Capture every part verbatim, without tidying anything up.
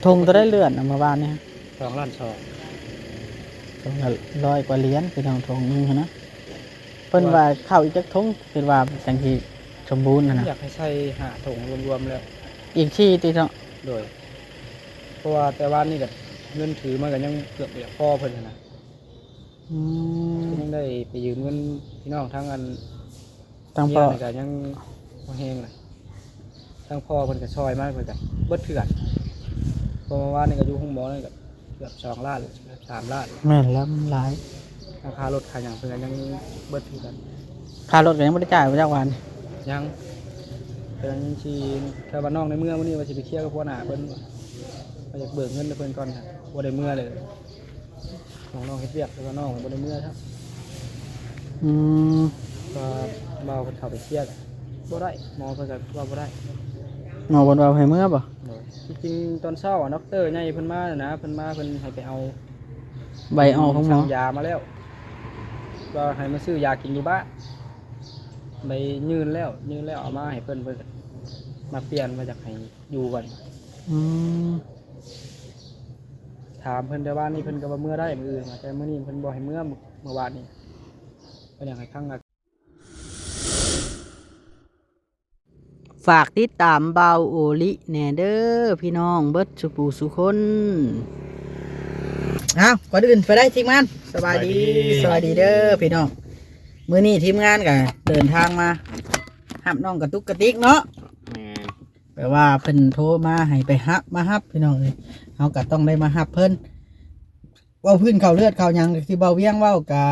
ทงตัวได้เลือนน่ะเมื่อวานนี้ สองล้านสอง ทงละร้อยกว่าเหรียญ พี่น้อง ทงหนึ่งหั้นนะ เพิ่นว่าเข้าอีกจักทง คิดว่าจั่งสิสมบูรณ์หั้นนะ อยากให้ใส่ห้าทงรวมๆแล้ว อีกสี่ติเนาะ โดย เพราะว่าแต่วานนี้ก็เงินถือมาก็ยังเกือบบ่พอเพิ่นหั้นนะ อืม ยังได้ไปยืมเงินพี่น้องทางอัน ทางพ่อ เมียนี่ก็ยังบ่แฮงนะ ทางพ่อเพิ่นก็ซอยมา เพิ่นก็เบิดคือกัน เพราะว่าเมื่อวานนี้ก็อยู่โรงหมอนั่นก็เกือบสองล้าน เกือบสามล้าน แม่นแล้ว มันหลาย ทางค่ารถค่าหยังเพิ่นก็ยังเบิดคือกัน ค่ารถก็ยังบ่ได้จ่ายบ่จักวัน ยัง เพิ่นสิ ถ้าว่าน้องในเมืองมื้อนี้ว่าสิไปเคลียร์กับหัวหน้าเพิ่น ว่าอยากเบิกเงินให้เพิ่นก่อนนะ บ่ได้เมือเลย น้องๆเฮ็ดเวียก แต่ว่าน้องบ่ได้เมือครับ อืม ก็เว้าเพิ่นเข้าไปเคลียร์ก็บ่ได้ หมอเพิ่นก็ว่าบ่ได้ หมอเพิ่นว่าให้เมือบ่ โดย ที่จริงตอนเช้าอะ ด็อกเตอร์ใหญ่เพิ่นมานะ เพิ่นมา เพิ่นให้ไปเอา ใบออกของหมอ สั่งยามาแล้ว ก็ให้มาซื้อยากินอยู่บ้าน ไปยื่นแล้ว ยื่นแล้วเอามาให้เพิ่น เพิ่นก็มาเปลี่ยน ว่าอยากให้อยู่ก่อน อืม ถามเพิ่นแต่ว่านี่เพิ่นก็ว่าเมือได้มื้ออื่น แต่มื้อนี้เพิ่นบ่ให้เมือ เมื่อวานนี้ เพิ่นอยากให้ค้าง ฝากติดตามบ่าวโอลิแหน่เด้อพี่น้องเบิดสุผู้สุคน อ้าว ก่อนอื่นไปได้ทีมงาน สบายดี สบายดี สบายดีเด้อพี่น้อง มื้อนี้ทีมงานก็เดินทางมารับน้องกระตุกกระติกเนาะ แม่น แปลว่าเพิ่นโทรมาให้ไปรับ มารับพี่น้องเอ้ย เฮาก็ต้องได้มารับเพิ่น เว้าพื้นเข้าเลือดเข้าหยัง ที่บ่าวเวียงเว้าก็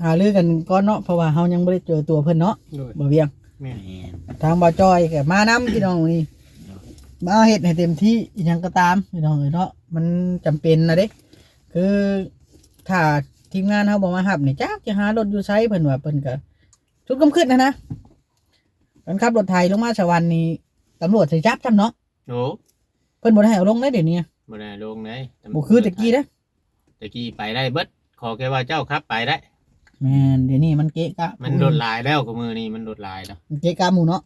หารือกันก่อนเนาะ เพราะว่าเฮายังบ่ได้เจอตัวเพิ่นเนาะ โดย บ่าวเวียง แม่น ทางบ่าวจอยก็มานำพี่น้องนี่ มาเฮ็ดให้เต็มที่ อีหยังก็ตามพี่น้องเอ้ยเนาะ มันจำเป็นนะเด้ คือถ้าทีมงานเฮาบ่มารับนี่ จักสิหารถอยู่ไส เพิ่นว่า เพิ่นก็สุดความคิดนะนะ เพิ่นขับรถไถลงมาสวรรค์นี่ ตำรวจสิจับซ้ำเนาะ โอ้ เพิ่นบ่ได้ให้เอาลงเด้เดี๋ยวนี้ บ่ได้ลงเด้ บ่คือแต่กี้เด้ แต่กี้ไปได้เบิด ขอแค่ว่าเจ้าขับไปได้ แม่น เดี๋ยวนี้มันเกะกะ มันรถหลายแล้ว คุมื้อนี้มันรถหลายแล้ว มันเกะกะหมู่เนาะ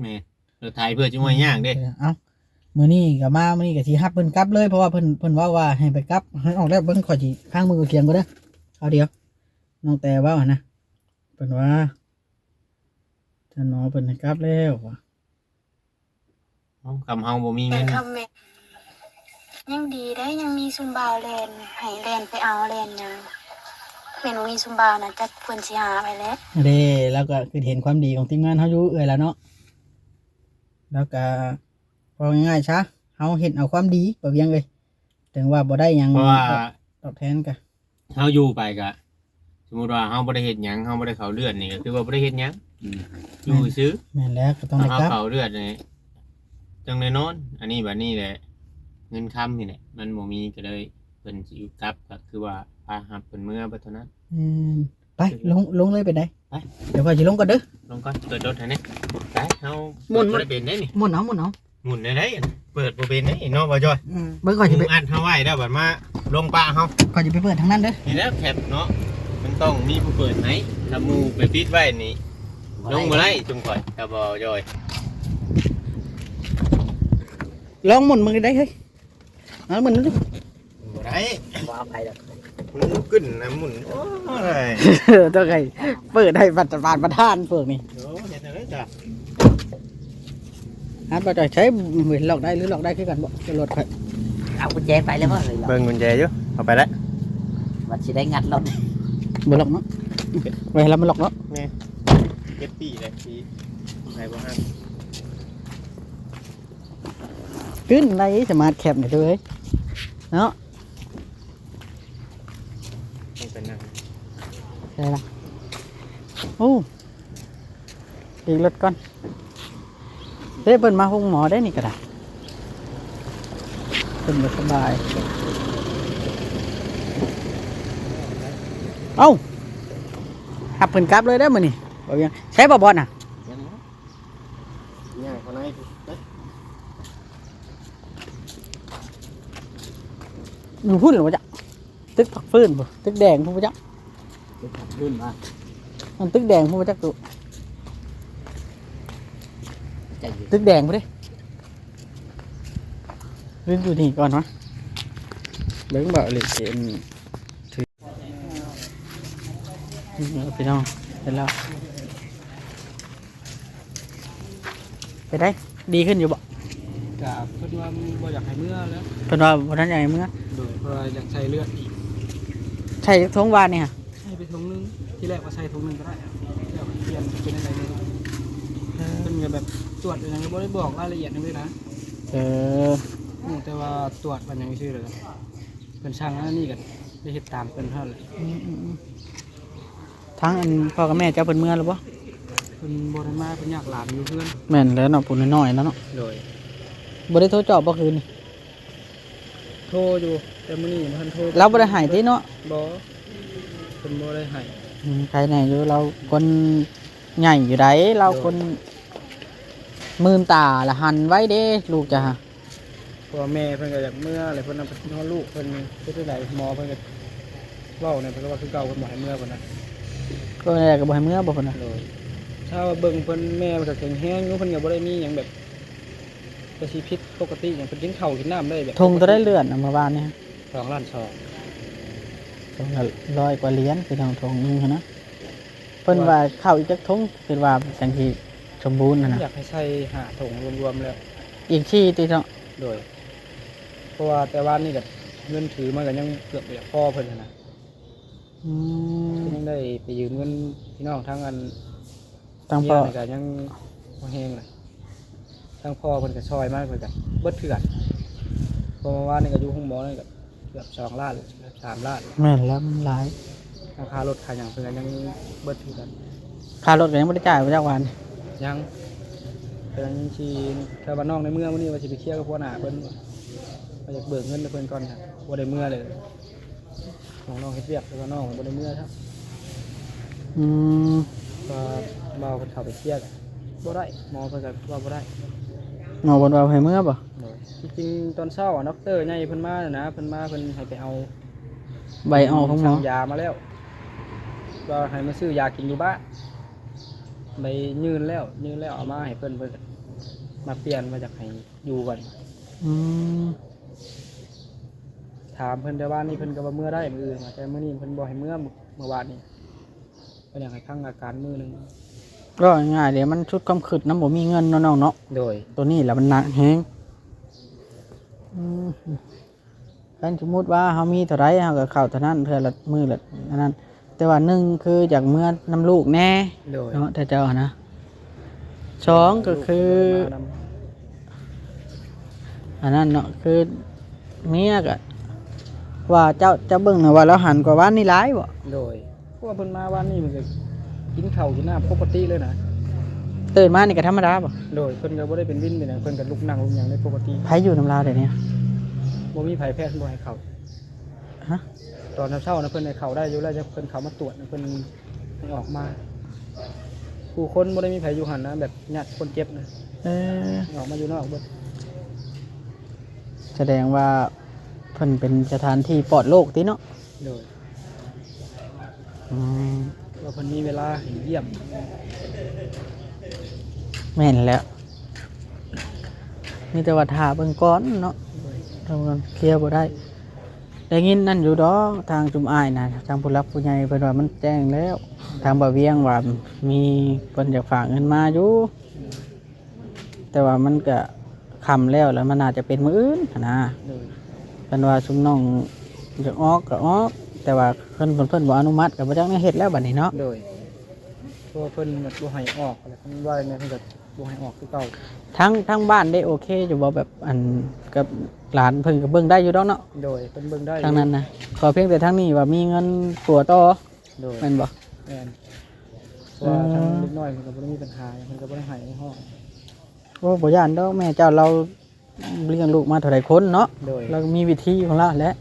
แม่น รถไถเพื่อจะห้วยย่างเด้ เออ เอ้า มื้อนี้ก็มา มื้อนี้ก็สิรับเพิ่นกลับเลย เพราะว่าเพิ่น เพิ่นเว้าว่าให้ไปกลับ ให้ออกแล้ว เบิ่ง ข้อยสิพังมือเคียงก่อนเด้อ เอาเดี๋ยว น้องแต่เว้าหั่นนะ เพิ่นว่า ท่านหมอเพิ่นให้กลับแล้วว่ะ เอ้า คำเฮาบ่มีเงิน แต่คำแม่ ยังดีได้ ยังมีซุมบ่าวแล่น ให้แล่นไปเอาแล่นหยัง แม่นบ่มีซุมบ่าวนะ จักเพิ่นสิหาไปแล้ว เด้ แล้วก็คือเห็นความดีของทีมงานเฮาอยู่เอื้อยแล้วเนาะ แล้วก็ เว้าง่ายๆซะ เฮาเฮ็ดเอาความดี บ่าวเวียงเอ้ย ถึงว่าบ่ได้หยัง เพราะว่า ตอบแทนกะ เฮาอยู่ไปกะ สมมุติว่าเฮาบ่ได้เฮ็ดหยัง เฮาบ่ได้เข้าเลือดนี่ก็คือว่าบ่ได้เฮ็ดหยัง อืม อยู่ซื่อ แม่นแล้ว ก็ต้องได้กลับ เฮาเข้าเลือดนี่ จั่งได้นอน อันนี้บัดนี้แหละ เงินคำนี่แหละ มันบ่มีก็เลย เพิ่นสิกลับก็คือว่าพารับเพิ่นเมือเบิดเท่านั้น อืม ไป ลง ลงเลยไปได ไป เดี๋ยวข้อยสิลงก่อนเด้อ ลงก่อน เปิดรถให้แหน่ ไป เฮา หมุน เปิดบ่ได้เป็นเด้นี่ หมุนเอา หมุนเอา หมุนได้ได เปิดบ่เป็นเด้เนาะ บ่าวจอย อืม เบิ่งข้อยสิไป หมู่อัดเฮาไว้แล้วบัดมาลงปะเฮา ข้อยสิไปเปิดทางนั้นเด้อ นี่แหละแคปเนาะ มันต้องมีผู้เปิดให้ ถ้าหมู่ไปปิดไว้นี่ บ่ได้ ลงบ่ได้จุ่มข่อย ถ้าบ่าวจอย ลองหมุนมึงได้เฮ้ย เอาหมุนดู บ่ได้ บ่เอาไปดอก มันขึ้นนะหมุน โอ้ย ต้องไง เปิดให้ประธาน ประธานพวกนี้ โอ้ เห็นอะไรจ้ะ ฮะ บ่าวจอยใช้ล็อกได้หรือ ล็อกได้คือกันบ่ จะรถค่อย เอากุญแจไปแล้วบ่เลย เบิ่งกุญแจอยู่ เอาไปแล้ว ว่าสิได้งัดรถ บ่ล็อกเนาะ ไว้ให้เรามาล็อกเนาะ นี่ เจ็ดปีเลยที่ไผบ่ฮัก ขึ้นในสมาร์ทแคปนี่เด้อเฮ้ย เนาะ ต้องเป็นหยัง ใช่ละ โอ้ อีกรถก่อน เฮ้ย เพิ่นมาโฮงหมอได้นี่ก็ได้ เพิ่นบ่สบาย เอ้า รับเพิ่นกลับเลยเด้อมื้อนี้ บ่าวเวียง ใช่บ่บอสน่ะ ยังบ่ ย่างเข้าในพุ้น อยู่พุ้นเหรอวะจ๊ะ ตึกผักฟื้นพุ้น ตึกแดงพุ้นวะจ๊ะ ตึกผักฟื้นมา มันตึกแดงพุ้นวะจ๊ะ ตุ๊ ใจเย็น ตึกแดงพุ้นเด้ เฮ้ย อยู่นี่ก่อนวะ เบิ่งบ่าวเลยเจนถือ นี่พี่น้อง เห็นแล้ว ไปได้ ดีขึ้นอยู่บ่ กะเพิ่นว่าบ่อยากให้เมือแล้ว เพิ่นว่าบ่ทันอยากให้เมือ โดย เพิ่นว่าอยากใส่เลือดอีก ใส่ทงวานนี่ฮะ ใส่ไปทงหนึ่ง ทีแรกว่าใส่ทงหนึ่งก็ได้ แล้วเปลี่ยนเป็นอะไรเลย เออ เพิ่นก็แบบตรวจอะไรก็บ่ได้บอกรายละเอียดหยังเลยนะ เออ ฮู้แต่ว่าตรวจมันยังซื่อเลย เพิ่นสั่งอันนี้ก็ได้เฮ็ดตามเพิ่นเท่านั้นแหละ อืมอืมอืม ทั้งอันพ่อกับแม่เจ้าเพิ่นเมือแล้วบ่ เพิ่นบ่ได้มา เพิ่นยากหลานอยู่เฮือน แม่นแล้วเนาะ ผู้น้อยๆแล้วเนาะ โดย บ่ได้โทรจอบบ่คืนนี่ โทรอยู่ แต่มื้อนี้บ่ทันโทร ลาวบ่ได้ให้ติเนาะ บ่ เพิ่นบ่ได้ให้ อืม ใครแน่อยู่ ลาวคนใหญ่อยู่ใด ลาว โดย คน มื่นตาละหันไว้เด้ ลูกจ้ะ เพราะว่าแม่เพิ่นก็อยากเมือ แล้วเพิ่นนำไปนอนลูกเพิ่น เฮ็ดจั่งใด๋ หมอเพิ่นก็เว้าเนี่ย เพิ่นก็ว่าคือเก่า เพิ่นบ่ให้เมือเพิ่นนะ ก็นั่นแหละ ก็บ่ให้เมือบ่เพิ่นนะ โดย ถ้าว่าเบิ่งเพิ่น แม่เพิ่นก็แข็งแรงอยู่ เพิ่นก็บ่ได้มีหยังแบบ ก็สิผิดปกติหยัง เพิ่นกินข้าวกินน้ำได้แบบ ทงเท่าใด๋เลือดน่ะเมื่อวานนี้ สองล้านสอง ทงละร้อยกว่าเหรียญ พี่น้อง ทงหนึ่งหั้นนะ เพิ่นว่าข้าวอีกจักทง คิดว่าจั่งสิสมบูรณ์หั้นนะ อยากให้ใส่ห้าทงรวมๆแล้ว อีกสี่ติเนาะ โดย เพราะว่าแต่วานนี้ก็เงินถือมาก็ยังเกือบบ่พอเพิ่นหั้นนะ อืม ก็ยังได้ไปยืมเงินพี่น้องทางอัน ทางพ่อ เมียนี่ก็ยังบ่แฮงเลย ทางพ่อเพิ่นก็ซอยมา เพิ่นก็เบิดคือกัน เพราะว่าเมื่อวานนี่ก็อยู่โรงหมอนี่ก็เกือบสองล้าน เกือบสามล้าน แม่นแล้ว มันหลาย ค่ารถค่าหยังเพิ่นก็ยังเบิดคือกัน ค่ารถก็ยังบ่ได้จ่ายบ่จักวัน ยัง เพิ่นสิ ถ้าว่าน้องในเมืองมื้อนี้ว่าสิไปเคลียร์กับหัวหน้าเพิ่น ว่าอยากเบิกเงินให้เพิ่นก่อนนะ บ่ได้เมือเลย ของน้องเฮ็ดเวียก แต่ว่าน้องบ่ได้เมือครับ อืม ก็เว้าเพิ่นเข้าไปเคลียร์ บ่ได้ หมอเพิ่นก็ว่าบ่ได้ หมอเพิ่นว่าให้เมือบ่ โดย ที่จริงตอนเช้าอะ ด็อกเตอร์ใหญ่เพิ่นมาน่ะนะ เพิ่นมา เพิ่นให้ไปเอา ใบออกของหมอ สั่งยามาแล้ว ว่าให้มาซื้อยากินอยู่บ้าน ไปยื่นแล้ว ยื่นแล้วเอามาให้เพิ่น เพิ่นก็มาเปลี่ยน ว่าอยากให้อยู่ก่อน อืม ถามเพิ่นแต่วานนี้ เพิ่นก็ว่าเมือได้มื้ออื่น แต่มื้อนี้เพิ่นบ่ให้เมือ เมื่อวานนี้ เพิ่นอยากให้พักอาการมื้อหนึ่ง ก็ง่ายๆ เดี๋ยวมันชุดความคิดนำบ่มีเงินเนาะน้องเนาะ โดย ตัวนี้แหละมันหนักแฮง อืม คันสมมุติว่าเฮามีเท่าใด เฮาก็เข้าเท่านั้น เทื่อละมื้อละอันนั้น แต่ว่าหนึ่งคืออยากเมือนำลูกแน่ โดย เนาะ ถ้าเจ้าหั้นนะ สองก็คือ มานำ อันนั้นเนาะ คือเมียก็ว่าเจ้า เจ้าเบิ่งนะว่าลาวหันกว่าวานนี้หลายบ่ โดย เพราะว่าเพิ่นมาวานนี้มันก็กินข้าวกินน้ำปกติเลยนะ ตื่นมานี่ก็ธรรมดาบ่ โดย เพิ่นก็บ่ได้เป็นวินเป็นหยัง เพิ่นก็ลุกนั่งลุกหยังได้ปกติ ไผอยู่นำลาวเดี๋ยวนี้ บ่มีไผ แพทย์บ่ให้เข้า ฮะ ตอนเช้าๆนะเพิ่นให้เข้าได้อยู่แล้ว เพิ่นเข้ามาตรวจนะ เพิ่นให้ออกมา ผู้คนบ่ได้มีไผอยู่หั่นนะ แบบญาติคนเจ็บนะ เออ ให้ออกมาอยู่นอกเบิด แสดงว่าเพิ่นเป็นสถานที่ปลอดโรคติเนาะ โดย อืม ว่าเพิ่นมีเวลาให้เยี่ยม แม่นแล้ว มีแต่ว่าท่าเบิ่งก่อนเนาะ โดย เท่านั้น เคลียร์บ่ได้ ได้ยินนั่นอยู่ดอก ทางจุมอ้ายนะ ทางผู้หลักผู้ใหญ่เพิ่นว่ามันแจ้งแล้ว ทางบ่าวเวียงว่ามีเพิ่นอยากฝากเงินมาอยู่ แต่ว่ามันก็ค่ำแล้ว แล้วมันน่าจะเป็นมื้ออื่นหั้นนะ โดย เพิ่นว่าซุมน้องอยากออกก็ออก แต่ว่าเพิ่น เพิ่น เพิ่นบ่อนุมัติก็บ่จักแนวเฮ็ดแล้วบัดนี้เนาะ โดย เพราะว่าเพิ่นบ่ให้ออก แล้วเพิ่นว่าแนวเพิ่นก็บ่ให้ออกคือเก่า ทั้ง ทั้งบ้านได้โอเคอยู่บ่ แบบอันกับหลานเพิ่นก็เบิ่งได้อยู่ดอกเนาะ โดย เพิ่นเบิ่งได้อยู่ ทางนั้นนะ ขอเพียงแต่ทางนี้ว่ามีเงินปัวต่อ โดย แม่นบ่ แม่น เพราะว่าทางเด็กน้อยเพิ่นก็บ่ได้มีปัญหาหยัง เพิ่นก็บ่ได้ให้ในห้อง โอ้ บ่ย่านดอก แม่เจ้าลาวเลี้ยงลูกมาเท่าใดคนเนาะ โดย ลาวก็มีวิธีของลาวแหละ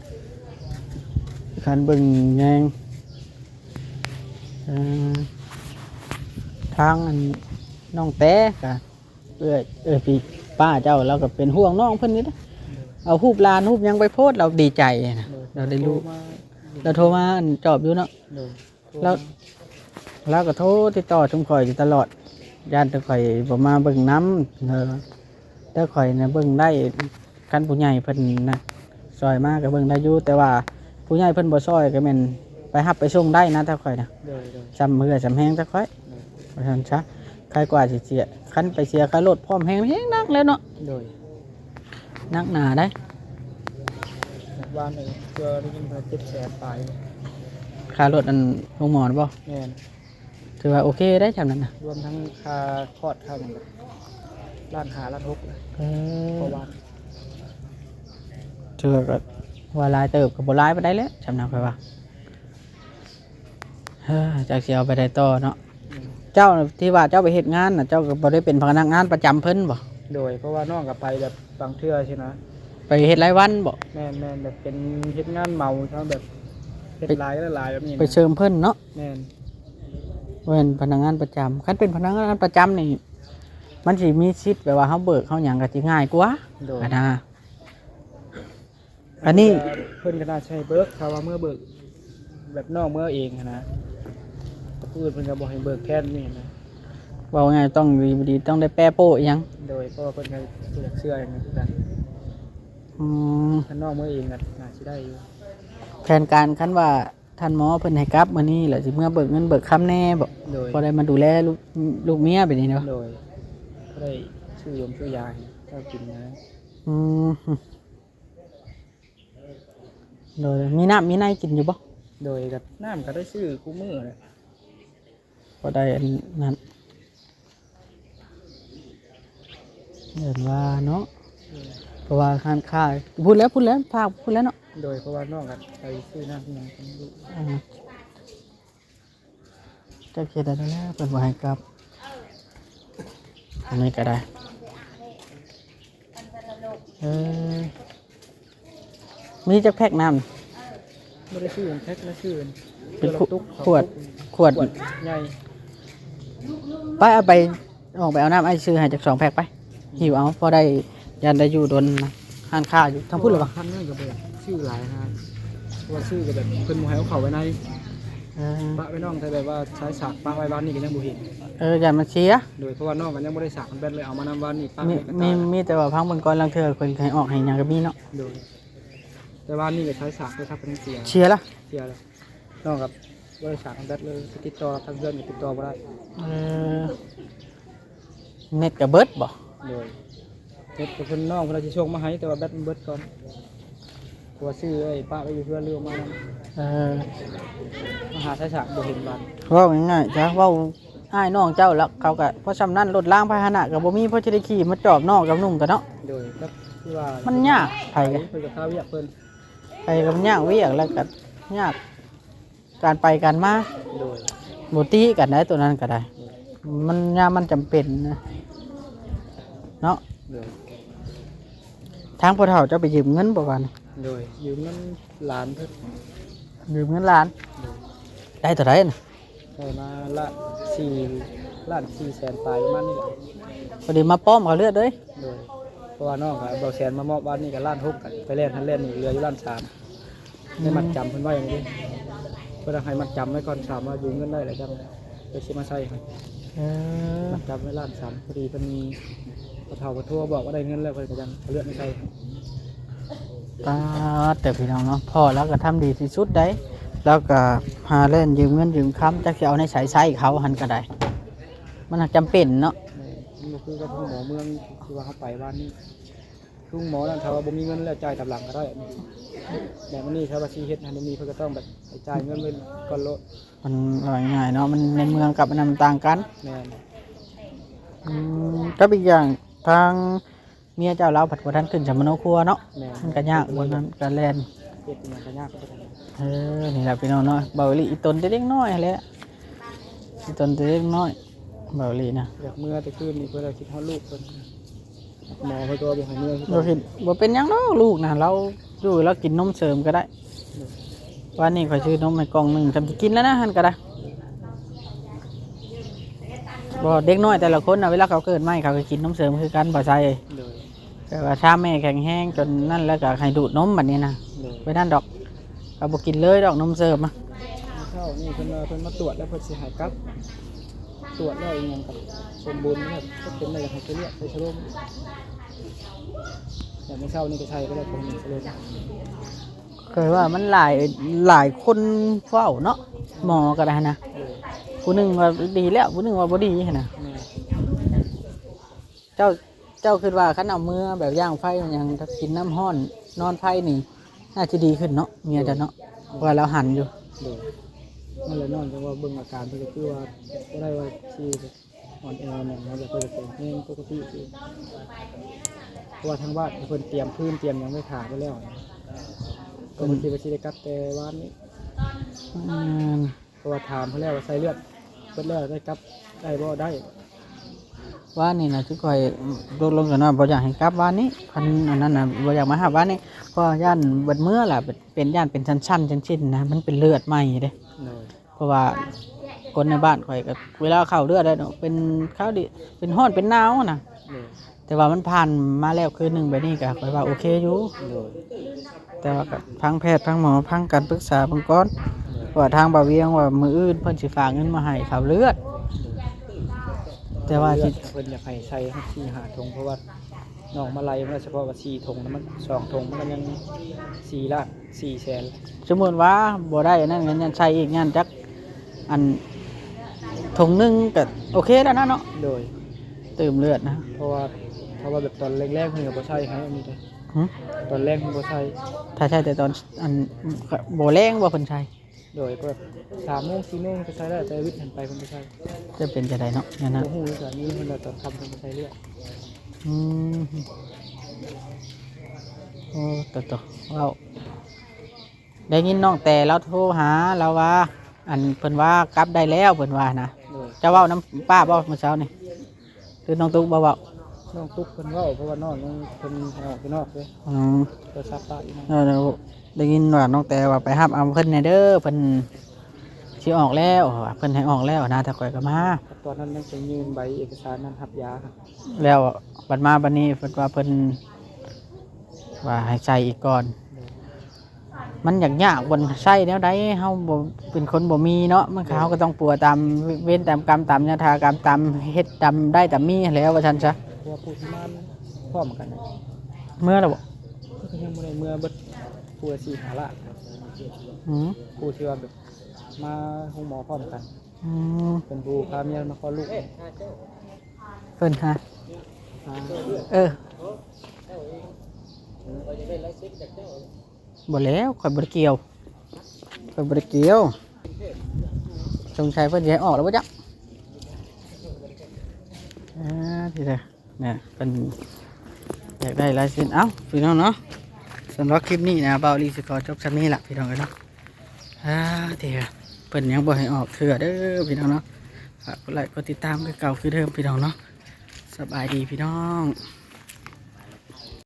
คันเบิ่งแยง เอ่อ ทางอันน้องแต๋กะ เอื้อย เอื้อย พี่ ป้าเจ้าลาวก็เป็นห่วงน้องเพิ่นนี่นะ เอารูปหลานรูปหยังไปโพสต์ ลาวดีใจนะ โดย ลาวได้ลูก โทรมา ลาวโทรมาอันจอบอยู่เนาะ โดย ลาว ลาวก็โทรติดต่อซุมข้อยอยู่ตลอด ย่านแต่ข้อยบ่มาเบิ่งนำ เออ แต่ข้อยน่ะเบิ่งได้ คันผู้ใหญ่เพิ่นนะ ซอยมาก็เบิ่งได้อยู่ แต่ว่าผู้ใหญ่เพิ่นบ่ซอยก็แม่นไปรับไปส่งได้นะ ถ้าข้อยนะ โดย โดย ส่ำเหื่อส่ำแฮง ถ้าข้อย โดย ว่าซั่นซะ ใครกว่าสิเสีย คันไปเสียค่ารถพร้อมแฮง แฮงหนักแล้วเนาะ โดย หนักหนาได้ วานนี่เทื่อได้ยินว่าเจ็ดแสนปลาย ค่ารถอันโรงหมอน่ะบ่ แม่น ถือว่าโอเคได้ส่ำนั้นนะ รวมทั้งค่าคลอดค่าหยังก็ล้านห้าล้านหกนะ เออ เพราะว่า ถือว่าก็ว่าหลายเติบ ก็บ่หลายปานใดแหละ ส่ำนั้นข้อยว่า เฮ้อ จักสิเอาไปได้ต่อเนาะ อืม เจ้าที่ว่าเจ้าไปเฮ็ดงานน่ะ เจ้าก็บ่ได้เป็นพนักงานประจำเพิ่นบ่ โดย เพราะว่าน้องก็ไปแบบบางเทื่อซี้นะ ไปเฮ็ดรายวันบ่ แม่นๆ แบบเป็นเฮ็ดงานเหมาซะ แบบเฮ็ด ไป หลายๆ แบบนี้นะ ไปเสริมเพิ่นเนาะ แม่น บ่แม่นพนักงานประจำ คันเป็นพนักงานประจำนี่ มันสิมีสิทธิ์แบบว่าเฮาเบิกเฮาหยังก็สิง่ายกว่า โดย หั้นนะ อันนี้ เพิ่นก็น่าสิให้เบิก ถ้าว่าเมือเบิก แบบน้องเมือเองหั้นนะ ผู้อื่นเพิ่นก็บ่ให้เบิกแทนนี่นะ เว้าง่ายต้องดีบ่ดีต้องได้แปะโป้อิหยัง โดย เพราะว่าเพิ่นก็บ่อยากเชื่ออิหยังคือกัน อืม คันน้องเมือเองก็น่าสิได้อยู่ แผนการคันว่าท่านหมอเพิ่นให้กลับมื้อนี้ แล้วสิเมือเบิกเงินเบิกคำแหน่บ่ โดย พอได้มาดูแลลูก ลูกเมียแบบนี้เนาะ โดย ก็ได้ซื้อยงซื้อยาให้เจ้ากินนะ อืม โดย มีน้ำมีในกินอยู่บ่ โดย ก็น้ำก็ได้ซื้อคู่มื้อแหละ พอได้อันนั้น เอิ้นว่าเนาะ โดย เพราะว่าร้านค้า พูดแล้ว พูดแล้ว พาพูดแล้วเนาะ โดย เพราะว่าน้องก็ไปซื้อน้ำที่หยังกินอยู่ อ่า จักเฮ็ดได้แล้ว เพิ่นบ่ให้กลับ อันนี้ก็ได้ เออ มีจักแพ็คน้ำ บ่ได้ซื้อแพ็คนะ ซื้อ เป็นขวด ขวด ขวดใหญ่ ไปเอาไป ออกไปเอาน้ำไอ้ซื้อให้จักสองแพ็คไป หิวเอา พอได้ ย่านได้อยู่ดนนะ ร้านค้าอยู่ทางพุ้นหรือเปล่า คันนั้นก็บ่ซื้อหลายนะ เพราะว่าซื้อก็แบบเพิ่นบ่ให้เอาเข้าไว้ใน เออ ปะไว้น้อง แต่แบบว่าสายสากปะไว้บ้านนี่ก็ยังบ่เห็น เออ ย่านมันเสีย โดย เพราะว่าน้องก็ยังบ่ได้สากมันแบตเลย เอามานำบ้านนี่ปะ มี ไว้ก็ มี ตาย มีแต่ว่าพังเบิ่งก่อน ลางเทื่อเพิ่นให้ออกให้หยังก็มีเนาะ โดย แต่ว่านี่ก็ใช้สากเลยครับ เพิ่นเสีย เสียละ เสียแล้ว น้องครับ บ่ได้สากมันแบตเลย สิติดต่อทางเพื่อนก็ติดต่อบ่ได้ เออ เน็ตก็เบิดบ่ โดย เน็ตก็เพิ่นน้องเพิ่นสิส่งมาให้ แต่ว่าแบตมันเบิดก่อน เพราะว่าซื้อไอ้ปะไว้อยู่เพื่อนลืมเอามานำ เออ มาหาสายสากบ่เห็นบ้าน เว้าง่ายๆ จ้ะ เว้าอ้ายน้องเจ้าแล้ว เขาก็เพราะส่ำนั้น รถรางพาหนะก็บ่มี พอจะได้ขี่มาจอบน้องกับนุ่งกันเนาะ โดย ก็คือว่า มันยาก ไผก็ เพิ่นก็คาเวียกเพิ่น ไผก็มันยากเวียก แล้วก็ยาก การไปการมา โดย บ่ติกันได้ตัวนั้นก็ได้ โดย มันยามมันจำเป็นนะ เนาะ โดย ทางพ่อเฒ่าเจ้าไปยืมเงินบ่วานี่ โดย ยืมเงินหลานเพิ่น ยืมเงินหลาน โดย ได้เท่าใดน่ะ ได้มาละสี่ ล้านสี่แสนปลายประมาณนี้แหละ พอดีมาป้อมเขาเลือดเลย โดย เพราะว่าน้องก็เบาแสนมามอบบ้านนี่ก็ล้านหก กันไปแล่นหั้นแล่นนี่เหลืออยู่ล้านสาม ได้มัดจำเพิ่นไว้นี่เด้ เพิ่นให้มัดจำไว้ก่อน ถามว่ายืมเงินได้แล้วจังไปสิมาใช้ให้ เออ มัดจำไว้ล้านสาม พอดีเพิ่นมีพ่อเฒ่าเพิ่นโทรบอกว่าได้เงินแล้ว เพิ่นก็จังเอาเลือดมาใช้ให้ ตาด แต่พี่น้องเนาะ พ่อแล้วก็ทำดีที่สุดได้ แล้วก็หาแล่นยืมเงินยืมคำ จักสิเอาในใสใช้เขาหั้นก็ได้ มันหักจำเป็นเนาะ แม่น มันบ่คือกับโรงหมอเมืองที่ว่าเฮาไปบ้านนี่ โรงหมอนั่นถ้าว่าบ่มีเงินแล้วจ่ายตามหลังก็ได้ แบบนี้ถ้าว่าสิเฮ็ดให้บ่มี เพิ่นก็ต้องแบบให้จ่ายเงินเพิ่นก่อนโลด มันว่าง่ายๆเนาะ มันในเมืองกับอันนั้นมันต่างกัน แม่น อืม กับอีกอย่างทางเมียเจ้าลาวผัดบ่ทันขึ้นสมโนครัวเนาะ แม่น มันก็ยาก บ่นั้นก็แล่น เฮ็ดอิหยังก็ยากคือกัน เออ นี่แหละพี่น้องเนาะ เบาอีหลี อีตนแต่เด็กน้อยแหละ อีตนแต่เด็กน้อย เบาอีหลีนะ อยากเมือแต่คืนนี่เพิ่นก็คิดฮอดลูกเพิ่น หมอเพิ่นก็ว่าบ่ให้เมือคือกัน บ่คิด บ่เป็นหยังดอกลูกนะ เราอยู่ เรากินนมเสริมก็ได้ วันนี้ข้อยซื้อนมให้กล่องหนึ่ง ทำสิกินแล้วนะ หั่นก็ได้ บ่ เด็กน้อยแต่ละคนน่ะ เวลาเขาเกิดใหม่ เขาก็กินนมเสริมคือกัน บ่ใส่ โดย แต่ว่าถ้าแม่แข็งแรงจนนั่นแล้วก็ให้ดูดนมบัดนี้นะ โดย ไปนั่นดอก เขาบ่กินเลยดอกนมเสริมอะ เช้านี่เพิ่นว่าเพิ่นมาตรวจแล้วเพิ่นสิให้กลับ ตรวจแล้วอีหยังก็สมบูรณ์แล้ว ก็เป็นได้ให้ไปเลือกไปสรุป แต่มื้อเช้านี่ก็ใส่ไปแล้วผมหนึ่งสลึง เคยว่ามันหลาย หลายคนเว้าเนาะ หมอก็ได้นะ เออ ผู้หนึ่งว่าดีแล้ว ผู้หนึ่งว่าบ่ดีหั้นนะ แม่ เจ้า เจ้าคิดว่าคันเอามือแบบย่างไฟอย่างกินน้ำร้อนนอนไฟนี่ น่าจะดีขึ้นเนาะ เมียเจ้าเนาะ เพราะว่าเราหันอยู่ โดยนั่นแหละนอนจังว่าเบิ่งอาการเพิ่นก็คือว่าบ่ได้ว่าสิอ่อนแอหยังเนาะ แบบเพิ่นก็แข็งแรงปกติอยู่ เพราะว่าทางบ้านเพิ่นเตรียมพื้นเตรียมหยังไว้ถ่าไว้แล้วนะ ก็บ่คิดว่าสิได้กลับแต่วานนี้ อืม เพราะว่าถามเพิ่นแล้วว่าใส่เลือดเบิดแล้วได้กลับได้บ่ ได้ วานนี้นะ คือข่อยตกลงกันว่าบ่อยากให้กลับวานนี้ คันอันนั้นน่ะ บ่อยากมาหาบ้านนี้ เพราะย่านเบิดมื้อล่ะ เป็น เป็นย่านเป็นชั้นๆจังซี้นะ มันเป็นเลือดใหม่เด้ โดย เพราะว่าคนในบ้านข่อยก็เวลาเข้าเลือดแล้วเนาะ เป็นคราวเดียว เป็นร้อนเป็นหนาวนะ โดย แต่ว่ามันผ่านมาแล้วคืนหนึ่งแบบนี้ก็ข่อยว่าโอเคอยู่ โดย แต่ว่าก็ฟังแพทย์ฟังหมอฟังการปรึกษาเบิ่งก่อน โดย เพราะว่าทางบ่าวเวียงว่ามื้ออื่นเพิ่นสิฝากเงินมาให้เข้าเลือด แต่ว่าสิ เพิ่นอยากให้ใส่สี่ห้าถุง เพราะว่าน้องมาไล่มาเฉพาะว่าสี่ถุงนะ มันสองถุงมันก็ยังสี่ล้านสี่แสน สมมุติว่าบ่ได้อันนั้นก็ยังใส่อีก ยังจักอัน ถุงหนึ่งก็โอเคแล้วนะเนาะ โดย เติมเลือดนะ เพราะว่า เพราะว่าแบบตอนแรกๆเพิ่นก็บ่ใส่ให้อันนี้เด้ หึ ตอนแรกเพิ่นบ่ใส่ ถ้าใส่แต่ตอนอัน บ่แลงบ่เพิ่นใส่ โดยก็สามโมงสี่โมงก็ใส่ได้ แต่วิทย์หันไปเพิ่นบ่ใส่ จะเป็นจั่งใดเนาะ แนวนั้น บ่ฮู้คือกัน มีเพิ่นว่าตอนค่ำเพิ่นบ่ใส่เลือด อืม โอ้ โตๆ เว้า ได้ยินน้องแต่ลาวโทรหา ลาวว่า อันเพิ่นว่ากลับได้แล้วเพิ่นว่านะ โดย เจ้าเว้านำป้าบ่มื้อเช้านี่ หรือน้องตุ๊กบ่เว้า น้องตุ๊กเพิ่นเว้า เพราะว่าน้องยัง เพิ่นให้ออกไปนอกเด้ อืม โทรศัพท์ป้าอยู่นั่น เออ ได้ยินว่าน้องแต่ว่าไปรับเอาเพิ่นแหน่เด้อ เพิ่นสิออกแล้ว เพิ่นให้ออกแล้วนะ ถ้าข่อยก็มา ตอนนั้นยังไปยื่นใบเอกสารนั้นรับยาครับ แล้วบัดมาบัดนี้เพิ่นว่าเพิ่น ว่าให้ใส่อีกก่อน โดย มันยากๆ บ่ใส่แนวใด เฮาบ่ เป็นคนบ่มีเนาะ มันก็ โดย เฮาก็ต้องปัวตามเวรตามกรรม ตามยถากรรม ตามเฮ็ดตามได้ตามมีหั้นแหล้ว ว่าซั่นซะ เพราะว่าผู้ที่มาพร้อมกันน่ะ เมือแล้วบ่ ก็ยังบ่ได้เมือเบิด ผู้ละสี่ห้าล้าน อืม ผู้ที่ว่าแบบมาโรงหมอพร้อมกัน อืม เป็นผู้พาเมียมาคลอดลูก เพิ่นหา อ่า เออ บ่แล้ว ข่อยบ่ได้เกี่ยว ข่อยบ่ได้เกี่ยว สงสัยเพิ่นสิให้ออกแล้วบ่จ๊ะ อ่า ทีเดียว เนี่ย เพิ่นอยากได้ลายเซ็น เอ้า พี่น้องเนาะ สำหรับคลิปนี้นะ บ่าวลีสิขอจบส่ำนี้ล่ะ พี่น้องเอ้ยเนาะ อ่า ทีเดียว เพิ่นยังบ่ให้ออกเทื่อเด้อ พี่น้องเนาะ ฝากกดไลค์กดติดตามคือเก่าคือเดิม พี่น้องเนาะ สบายดีพี่น้อง